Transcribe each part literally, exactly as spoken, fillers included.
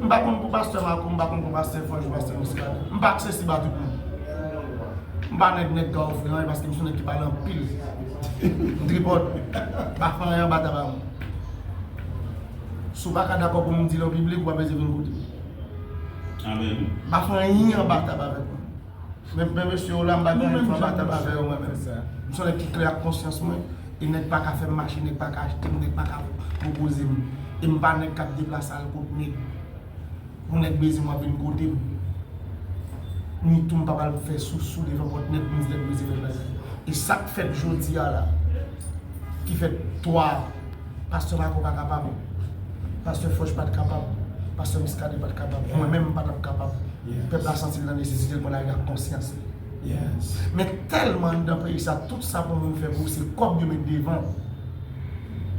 M pa konn pou pastè Marco, m pa konn pou pastè Fòj, pastè Muscadin. M pa aksesib a tout moun. M pa nèg nèg ka ofri anyen paske m se yon nèg ki pale anpil. M tripòt. M pa fè anyen anba tab a moun. Si w pa ka dakò pou m di l an piblik, ou pa bezwen vin kote m. Amèn. M pa fè anyen anba tab avèk moun. Men, men mesye yo la, m pa gen anyen fè anba tab avè yo, mwen menm. M se yon nèg ki klè ak konsyans mwen, e nèg pa ka fè m mache, nèg pa ka achte m, nèg pa ka pwopoze m. E m pa nèg k ap deplase al kot nèg. Yon nèg bezwen m, w ap vin kote m. Ni tou m pa pral fè sousou devan pòt nèg, m di nèg bezwen fè bagay. E sa k fèt jodi a la, ki fèt twa, pastè Marco pa kapab, pastè Fòj pa t kapab, pastè Muscadin pa t kapab, mwen menm m pa t ap kapab. Pèp la santi l nan nesesite, l pran lari ak konsyans li. Men tèlman anndan peyi sa, tout sa pou moun fè pou ou, se kòb yo met devan.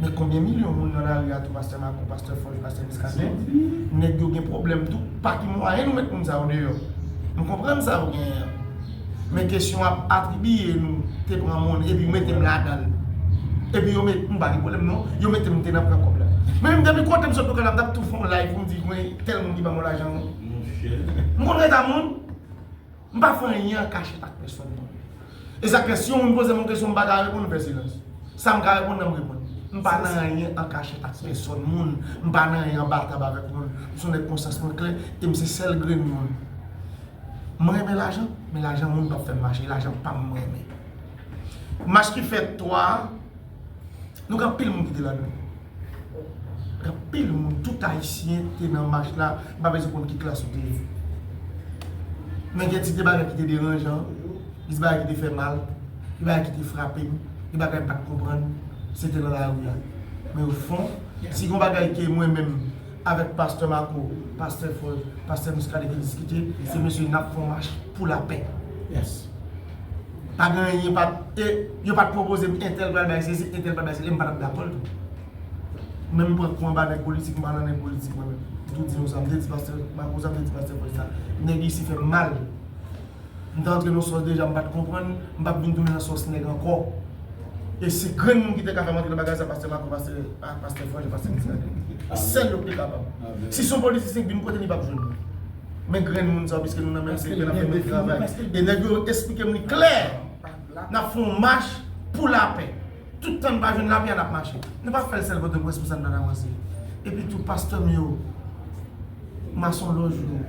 Men konbyen milyon moun nan lari a tou, pastè Marco, pastè Fòj, pastè Muscadin, nèg yo gen pwoblèm tou, pa ki mwayen nou met moun sa yo deyò. M konprann sa yo genyen an. Men kesyon ap atribiye nou te pran moun, epi yo mete m ladan l. Epi yo met, m pa gen pwoblèm non, yo mete m te nan pran kòb la. Men menm depi kote m sot lokal la, m t ap tou fè yon live pou m di, gen tèl moun ki ban m yon lajan non. M konn ret a moun. M pa fè anyen an kachèt ak pèsòn moun. E sa k fè si yon moun poze m yon kesyon m pa ka reponn, m fè silans. Sa m ka reponn nan m reponn. M pa nan anyen an kachèt ak pèsòn moun. M pa nan anyen anba tab avèk moun. M se yon nèg konsyans mwen klè e m se sèl grenn moun. M renmen lajan, men lajan moun p ap fè m mache, lajan pa m mwen renmen. Mach ki fèt twa a, nou gen anpil moun ki te ladan l. Gen anpil moun, tout ayisyen te nan mach la, m pa bezwen konn ki klas ou te ye. Men gen ti de bagay ki te deranjan, gen ti bagay ki te fè mal, gen bagay ki te frape m, gen bagay m pa t konprann, se te nan lari a. Men o fon, si gen yon bagay ke mwen menm, avèk pastè Marco, pastè Fòj, pastè Muscadin te diskite, se mesye n ap fè yon mach pou lapè. Pa gen anyen, pa, e, yo pa t pwopoze m entèl pral bay sesi, entèl pral bay sesi, e m pa t ap dakò l tou. Men m pran kou anba nèg politik, m pa nan nèg politik mwen menm. M tou di nou sa, m te di pastè Marco sa, m te di pastè Fòj sa. Nèg isi fè m mal. M te antre nan sòs deja, m pa t konprann, m p ap vin tounen nan sòs nèg ankò. E se grenn moun ki te ka fè m antre nan bagay sa, pastè Marco, pastè, pa, pastè Fòj, pastè Muscadin. Sèl yo ki te kapab. Si se yon politisyen k vin kote m, li p ap jwenn mwen. Men grenn moun sa yo, piske nou nan menm sektè, n ap fè menm travay. E nèg yo esplike m li klè, n ap fè yon mach pou lapè. Tout tan n pa jwenn lapè a, n ap mache. Nou pa fè l sèl Pòtoprens pou sa n pa ka avanse. Epi tou, pastè m yo, masonlòj yo,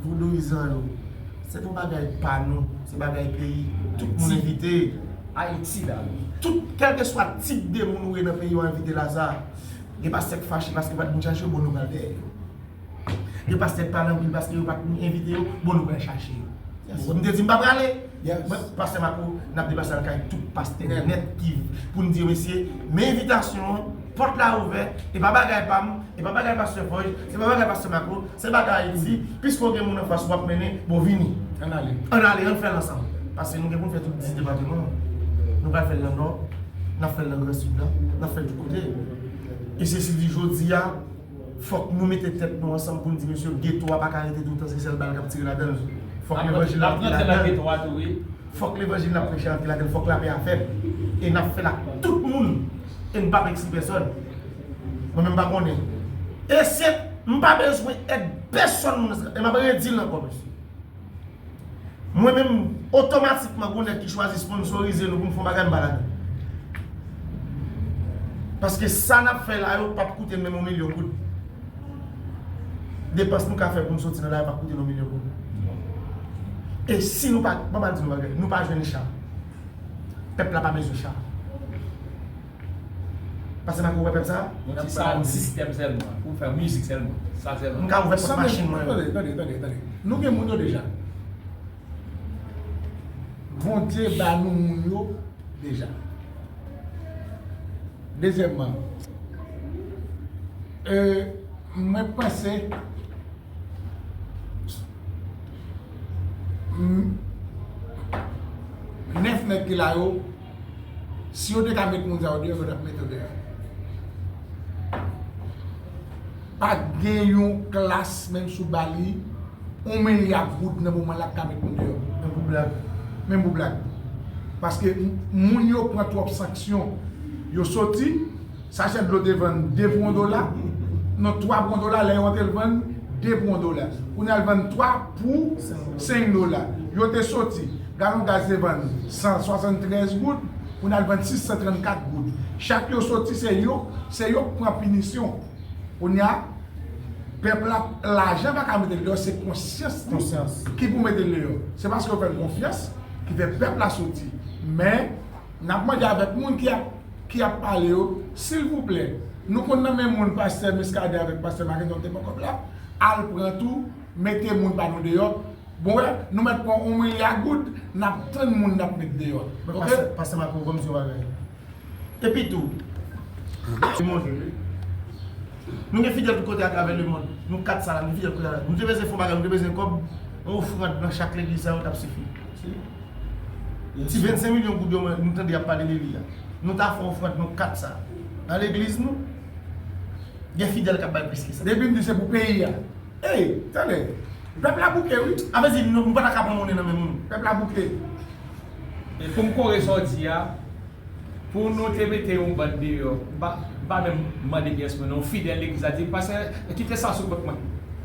vodouyizan yo, se pa bagay pa nou, se bagay peyi. Tout moun envite. Ayiti la. Tout, kèlkeswa tip de moun ou ye nan peyi, yo envite la sa. Gen pastè k fache paske yo pa t vin chache yo, bon nou pral dèyè yo. Gen pastè k pale anpil paske yo pa t envite yo, bon nou pral chache yo. Ou konprann? M te di m pa prale. Mwen, pastè Marco, n ap deplase al kay tout pastè nèt ki pou n di yo, mesye, men envitasyon an, pòt la ouvè, e pa bagay pa m, e pa bagay pastè Fòj, se pa bagay pastè Marco, se bagay Ayiti, piske w gen moun anfas w ap mennen, bon vini. Ann ale. Ann ale, ann fè l ansanm. Paske nou gen pou n fè tout dis depatman an. Nou pral fè l nan Nò, n ap fè l nan Gran Sid la, n ap fè l tout kote. E se si di jodi a, fòk nou mete tèt nou ansanm pou n di, mesye, geto a pa ka rete toutan se sèl bal k ap tire ladan l. Fòk levanjil la antre ladan l. Fòk levanjil n ap preche antre ladan l. Fòk lapè a fèt. E n ap fè l ak tout moun. E n p ap ekskli pèsòn. Mwen menm m pa konnen. E se, m pa bezwen èd pèsòn moun. E m ap redi l ankò, mesye. Mwen menm, otomatikman, gen nèg ki chwazi sponsorize nou pou n fè yon bagay, m pa ladan. Paske sa n ap fè la yo p ap koute n menm yon milyon goud. Depans nou ka fè pou n soti nan la yo p ap koute n yon milyon goud. E si nou pa, ban m al di nou bagay, nou pa jwenn cha. Pèp la pa bezwen cha. Pase m ak ou wè pèp sa? Yon ti sound system sèlman, pou fè mizik sèlman. Sa sèlman. M ka ouvè pòt machin mwen yo. Tande, tande, tande, tande. Nou gen moun yo deja. Bondye ba nou moun yo deja. Dezyèmman, e, mwen panse M-, nèf nèg ki la yo, si yo te ka met moun sa yo deyò, yo t ap mete yo deyò. Pa gen yon klas, menm si w ba li yon milya goud nan moman la, k ka met moun deyò. Menm pou blag. Menm pou blag. Paske m-, moun yo pran twòp sanksyon. Yo soti, sachè dlo te vann de pou yon dola. Non, twa pou yon dola, lè yo antre l vann de pou yon dola. Kounye a l vann twa pou senk dola. Yo te soti, galon gaz te vann san swasanntrèz goud, kounye a l vann sis san trannkat goud. Chak yo soti, se yo, se yo k pran pinisyon. Kounye a, pèp la, lajan pa ka mete l deyò, se konsyans li ki pou mete l deyò. Se paske yo fè n konfyans ki fè pèp la soti. Men, n ap mande avèk moun ki ap, ki ap pale yo, silvouplè, nou konn nan men moun pastè Muscadin avèk pastè Mackenson te pran kòb la, al pran tou, mete moun pa nou deyò. Bon, wè, nou mèt pran yon milya goud, n ap tann moun n ap met deyò. Oke? Pastè, pastè Marco, ban m di yon bagay. Epi tou, lemonn, nou gen fidèl tout kote atravè lemonn. Nou kat sa la, nou fidèl kote la. Nou te bezwen fè yon bagay, nou te bezwen kòb, yon ofrann nan chak legliz sa yo t ap sifi. Ti vennsenk milyon goud yo, nou tande y ap pale de li a. Nou ta fè yon ofrann, nou kat sa. Nan legliz nou, gen fidèl k ap bay plis ke sa. Depi m di se pou peyi a. Ey, tande. Pèp la bouke, wi. A vle di, nou, nou pa ta ka pran monnen nan men moun. Pèp la bouke. E pou m kore sa w di a, pou nou te mete yon bann deyò, m pa, m pa menm mande kiyès moun, yon fidèl legliz la di, pastè, kite sa sou kont mwen.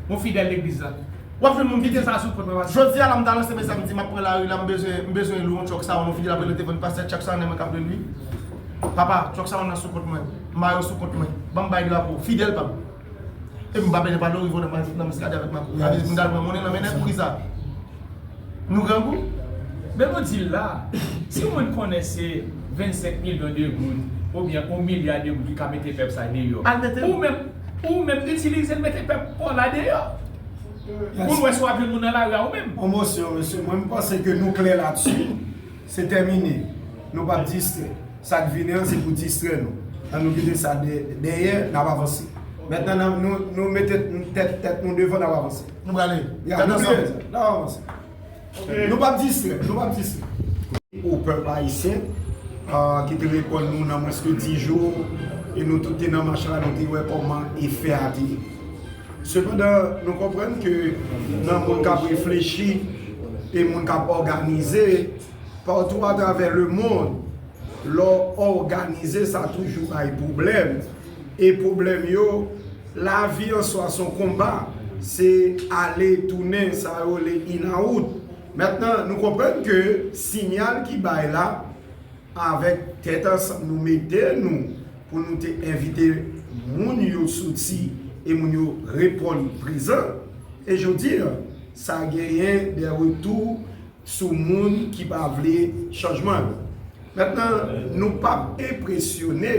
Yon fidèl legliz la. W ap jwenn moun ki di, kite sa sou kont mwen, pastè. Jodi a la, m ta lanse mesaj, m di, m ap pran lari la, m bezwen, m bezwen lwe yon truck sa, yon fidèl ap rele telefòn, pastè, truck sa, nan men m k ap lwe l, wi. Papa, truck sa, nan sou kont mwen. M ba yo sou kont mwen. Ban m bay drapo, fidèl pa m. E m pa pede pale w rive nan, nan Muscadin avèk Marco. Gade, moun t al pran monnen nan men nèg pou ki sa? Nou grangou? Men nou di l la, si yon moun konnen se vennsenk milyon de goud, oubyen yon milya de goud ki ka mete pèp sa deyò. Al mete l. Ou menm, ou menm itilize l mete pèp pa w la deyò. Pou n wè si w ap jwenn moun nan lari a ou menm. On mosyon, mesye, mwen m panse ke nou klè ladsi. Se tèmine. Nou p ap distrè. Sa k vini an, se pou distrè nou. Ann nou kite sa dè-, dèyè, n ap avanse. Mentnan, n ap, nou, nou mete tèt, tèt nou devan, n ap avanse. Nou prale. Ya, nou bliye sa. N ap avanse. Nou p ap distrè, nou p ap distrè. Pou pèp ayisyen, ah, ki te reponn nou nan mwens ke dis jou, e nou tout te nan mach la, nou te wè kòman efè a te ye. Sepandan, nou konprann ke nan moun k ap reflechi e moun k ap òganize, patou atravè lemonn, lè w òganize, sa toujou bay pwoblèm. E pwoblèm yo, lavi an swa se yon konba, se ale tounen, sa yo rele in and out. Mentnan, nou konprann ke siyal ki bay la, avèk tèt ansanm, nou mete nou pou nou te envite moun yo soti e moun yo reponn prezan. E jodi a, sa genyen de retou sou moun ki pa vle chanjman yo. Mentnan, nou p ap enpresyone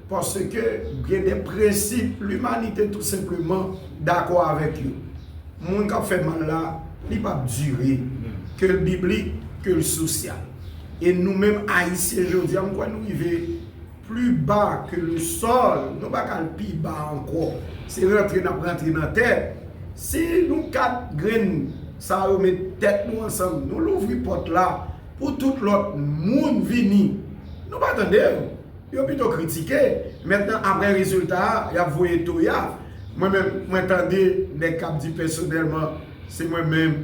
paske gen de prensip limanite tou senpleman dakò avèk yo. Moun k ap fè mal la, li p ap dire, ke l biblik, ke l sosyal. E nou menm Ayisyen jodi a, m kwè nou rive pli ba ke le sòl, nou pa ka al pi ba ankò. Se rantre n ap rantre nan tè. Si nou kat grenn sa yo met tèt nou ansanm, nou louvri pòt la pou tout lòt moun vini, nou pa tande yo. Yo pito kritike. Mentnan, apre rezilta a, y ap voye toya. Mwen menm, mwen tande nèg k ap di pèsonèlman, se mwen menm,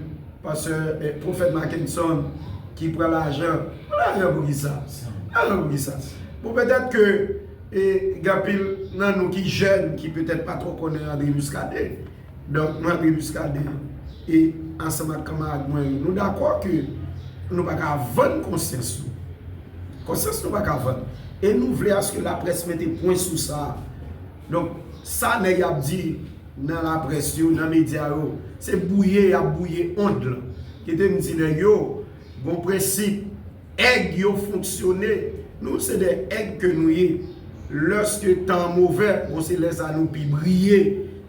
pastè, eh, pwofèt Mackenson ki pran lajan. Pran lajan pou ki sa? Lajan pou ki sa? Bon, petèt ke, eh, gen anpil nan nou ki jèn, ki petèt pa twò konnen André Muscadin. Donk, mwen, André Muscadin, e ansanm ak kanmarad mwen yo, nou dakò ke nou pa ka vann konsyans nou. Konsyans nou pa ka vann. E nou vle aske laprès mete pwen sou sa. Donk, sa nèg y ap di nan laprès yo, nan medya yo, se bwouye y ap bwouye ond lan. Kite m di nèg yo, gon prensip, èg yo fonksyone. Nou se de èg ke nou ye. Lèske tan an movè, bon, se lè sa nou pi briye.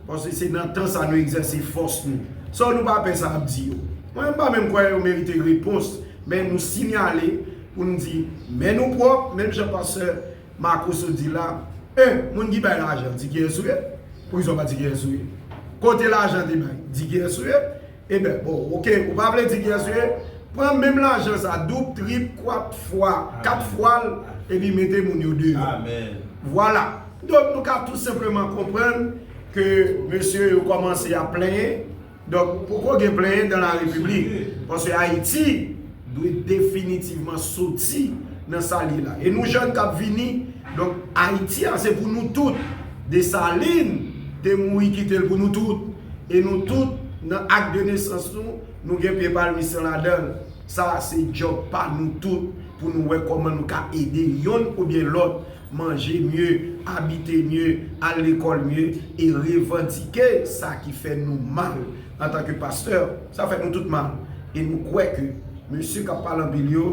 Paske se nan tan sa nou egzèse fòs nou. So, nou pa pè sa ap di yo. Mwen, m pa menm kwè yo merite repons, men nou siyale pou n di, men nou pwòp, menm jan pastè Marcos di la, e, moun ki bay lajan, di kiyès ou ye? Poukisa w pa di kiyès ou ye? Kote lajan te bay, di kiyès ou ye? Ebyen, bon, oke, ou pa vle di kiyès ou ye? Pran menm lajan sa, doub, trip, kwat fwa, kat fwa l, epi mete moun yo deyò. Amèn. Vwala. Donk, nou ka tou senpleman konprann ke mesye yo kòmanse ap plenyen. Donk, poko gen plenyen dans la République. Paske Ayiti dwe definitivman soti nan sa l ye la. E nou jèn k ap vini, donk, Ayiti a, se pou nou tout. Desalin te mouri kite l pou nou tout. E nou tout, nan ak de nesans nou, nou gen pye palmis lan ladan l. Sa a se djòb pa nou tout pou nou wè kòman nou ka ede yonn oubyen lòt, manje mye, abite mye, al lekòl mye e revandike sa ki fè nou mal antanke pastè. Sa fè nou tout mal. E nou kwè ke mesye k ap pale anpil yo,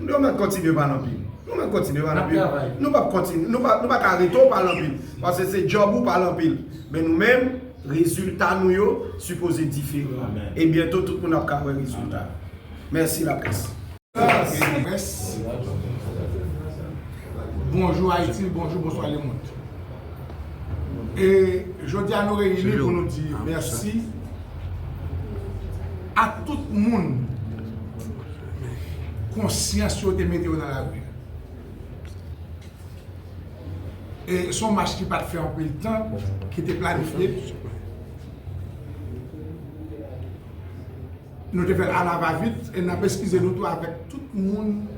nou mèt kontinye pale anpil. Nou mèt kontinye pale anpil. Nou p ap kontinye, nou pa, nou pa ka rete w pale anpil. Paske se djòb ou pale anpil. Men nou menm, rezilta nou yo sipoze diferan. E byento tout moun ap ka wè rezilta. Mèsi laprès. Bonjou Ayiti, bonjou, bonswa lemonn. E jodi a nou reyini pou nou di mèsi a tout moun konsyans yo te mete yo nan lari. E se yon mach ki pa t fè anpil tan, ki te planifye. Nou te fè l alavavit e n ap eskize nou tou avèk tout moun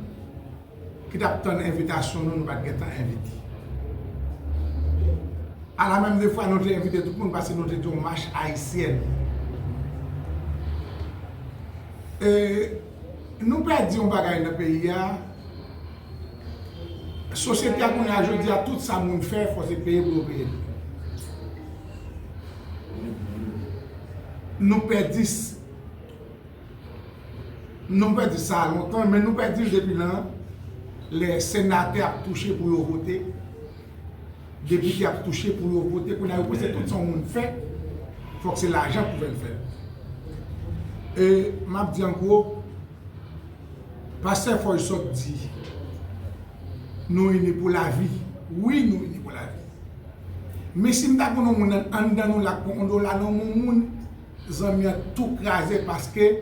ki t ap tann envitasyon nou, nou pa t gentan envite. Alamenmdefwa, nou te envite tout moun paske nou te di yon mach ayisyèn. E nou pèdi yon bagay nan peyi a. Sosyete a kounye a jodi a, tout sa moun fè, fò se peye pou yo peye l. Nou pèdi s-, nou pèdi sa lontan, men nou pèdi l depi nan lè senatè ap touche pou yo vote, depite ap touche pou yo vote, kounye a yo panse tout sa yon moun fè, fòk se lajan pou fè l fè l. E m ap di an gwo, Pastè Foy sot di, nou ini pou lavi. Wi, nou ini pou lavi. Men si m ta konn yon moun an-, anndan nou la k pran yon dola nan men yon moun, zanmi an tou kraze paske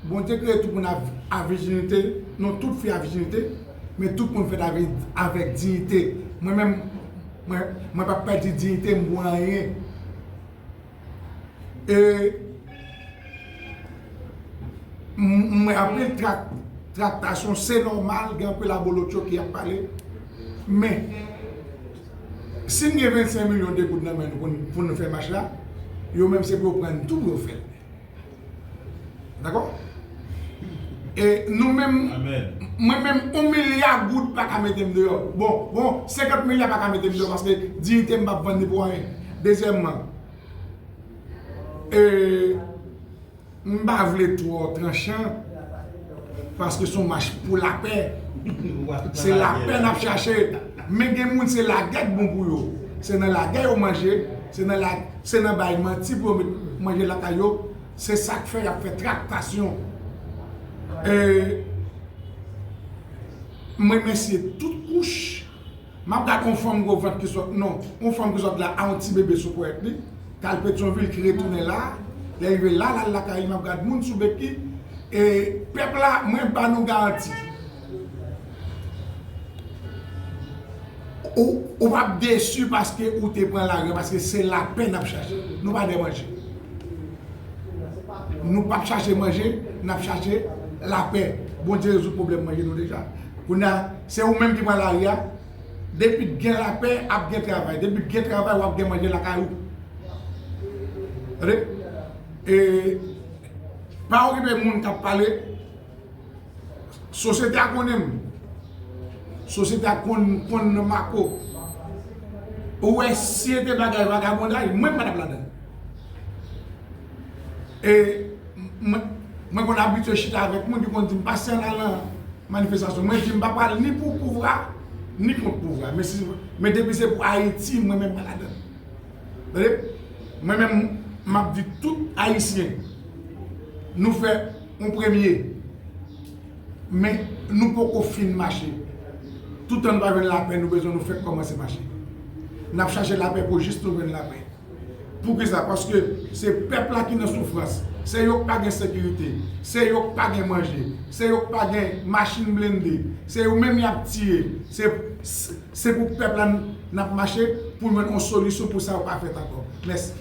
Bondye kreye tout moun a, a vijinite, non tout fi a vijinite, men tout moun fèt avè, avèk diyite. Mwen menm, mwen, mwen p ap pèdi diyite m pou anyen. E m, m wè anpil trak-, traktasyon, se nòmal, gen anpil abolotcho ki ap pale. Men, si n gen vennsenk milyon de goud nan men nou pou n, pou n fè mach la, yo menm se pou yo pran n tou pou yo fè l. Dakò? E nou menm, mwen menm, yon milya goud pa ka mete m deyò. Bon, bon, senkant milya pa ka mete m deyò paske diyite m p ap vann li pou anyen. Dezyèmman, e, m pa vle twò tranchan, paske se yon mach pou lapè. Se lapè n ap chache. Men gen moun, se lagè k bon pou yo. Se nan lagè yo manje, se nan la, se nan bay manti pou yo met manje lakay yo. Se sa k fè y ap fè traktasyon. E, m remèsye tout kouch. M ap gad yon fanm gwo vant ki sot, non, yon fanm ki sot la a yon ti bebe sou ponyèt li, k al Petyonvil, ki retounen la, lè l rive la, l al lakay li, m ap gad moun sou beki, e pèp la, mwen ba nou garanti. Ou, ou p ap desi paske ou te pran lari a, paske se lapè n ap chache. Nou pa dèyè manje. Nou p ap chache manje, n ap chache lapè. Bondye rezoud pwoblèm manje nou deja. Kounye a, se ou menm ki pran lari a. Depi t gen lapè, ap gen travay. Depi t gen travay, w ap gen manje lakay ou. Tande? E, pa okipe moun k ap pale. Sosyete a konnen m. Sosyete a konn, konn Marco. Ou wè, si se te bagay vagabonday, mwen m pa t ap ladan l. E mwen, mwen konn abitye chita avèk moun ki konn di m, "Pastè, ann al nan manifestasyon." Mwen di, "M pa pral ni pou pouvwa, ni kont pouvwa." Men si, men depi se pou Ayiti, mwen menm pa ladan l. Tande? Mwen menm, m ap di tout Ayisyen, nou fè yon premye. Men nou poko fin mache. Toutan nou pa jwenn lapè, nou bezwen nou fèk kòmanse mache. N ap chache lapè pou jis nou jwenn lapè. Poukisa? Paske se pèp la ki nan soufrans. Se yo k pa gen sekirite. Se yo k pa gen manje. Se yo k pa gen machin blende. Se yo menm y ap tiye. Se, se, se pou pèp la n, n ap mache pou jwenn yon solisyon pou sa yo pa fèt ankò. Mèsi.